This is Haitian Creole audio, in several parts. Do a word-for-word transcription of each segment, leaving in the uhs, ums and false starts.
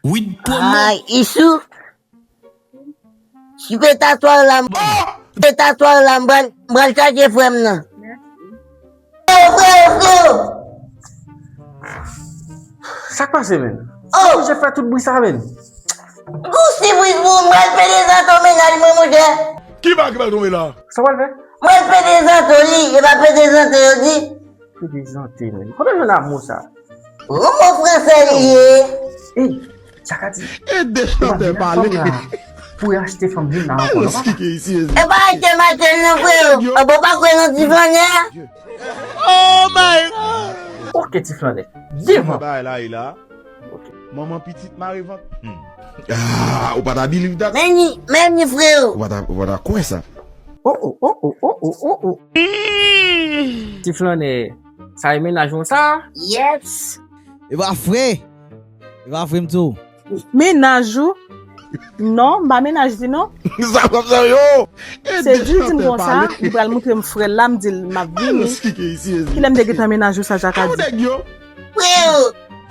Weed promo. Ay, Isou. Sipe tatwa la. Sipe tatwa la, m pral, m pral chache frè m nan. Freo, freo, freo. Sa k pase, menn? Oh! Ou oblije fè tout bri sa, menn? Gou sipriz pou ou, m pral pede zanto mennaj mwen, monchè. Ki bagay ki pral tonbe la? Sa w pral fè? M pral pede zanto li, e pa pede zanto yo di. Pede zanto, menn. Kote w jwenn mo sa? Yon mo fransè li ye. Ey, sa ka di. Ede chantè pale. Pou y achte fanm vin la ankò, non, papa? E pa achte mache non, freo. An bon, pa kwè nan ti flannè a. Oh my God! Ok, ti flannè. Devan. Bagay la, e la. Ok. Manman pitit mare vant. Hmm. Ah, ou pa ta believe that? Men ni, men ni, freo. Ou pa ta, ou pa ta kwè sa. Oh, oh, oh, oh, oh, oh, oh, oh. Ti flannè, sa e mennaj ou sa? Yes. E pa vre. E pa vre, m di w. Mennaj ou? Non, m pa mennaj li, non. Sa kòm sa yo? Se di l di m konsa, li pral montre m frè l la, m di l m ap vini. Kilè m te gentan mennaj ou sa, sa ka di? Freo,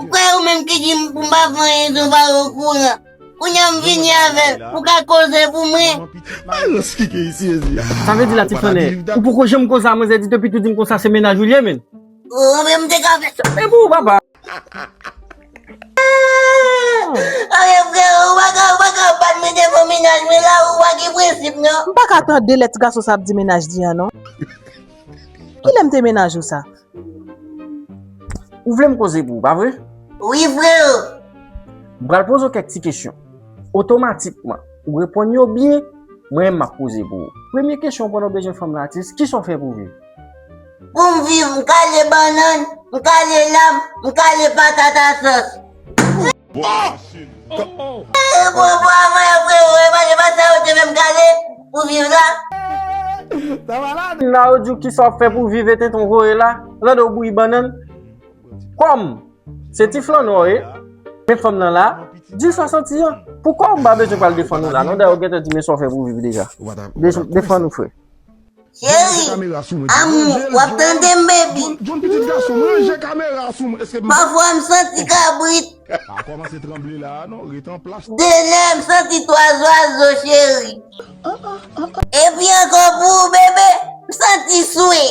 ou kwè ou menm ki di m pou m pa fè anyen, se ou pa okouran. Kounye a m vini avè l, ou ka koze pou mwen. Sa vle di la, ti flannè, ou poko janm konsa, manzè di depi tou di m konsa se mennaj ou li ye, menn. Ou menm te ka fè sa. E pou ou, papa. Anyen, freo, ou pa ka, ou pa ka bat mwen devan mennaj mwen la, ou pa gen prensip, non. M pa ka tande lè ti gason sa ap di mennaj li an, non. Kilè m te mennaj ou sa? Ou vle m koze pou ou, pa vre? Wi, freo. M pral poze w kèk ti kesyon. Otomatikman, ou reponn yo byen, mwen menm m ap poze pou ou. Premye kesyon, pandan w bezwen fanm la, atis, kisa w fè pou viv? Pou m viv, m kale bannann, m kale lam, m kale patat a sòs. Eh, bon, bon, avan yo, freo, e pa, e pa sa yo te fè m kale pou viv la. Nan yo di w kisa w ap fè pou viv e tenten w voye la, lande w bouyi bannann. Kòm se ti flannè w ye, men fanm nan la, di sa w santi an. Poukò m pa bezwen pral defann ou la, non? Dayè, ou gentan di men sa w fè pou viv deja. Defann ou, frè. Cheri, amou, w ap tande m, baby? John, pitit gason m, ranje kamera sou mwen. Pafwa m santi kabrit. Pa kòmanse tranble la, non, ret an plas. De lè m santi twa zwazo, cheri. Epi ankò pou ou, bebe, m santi swe.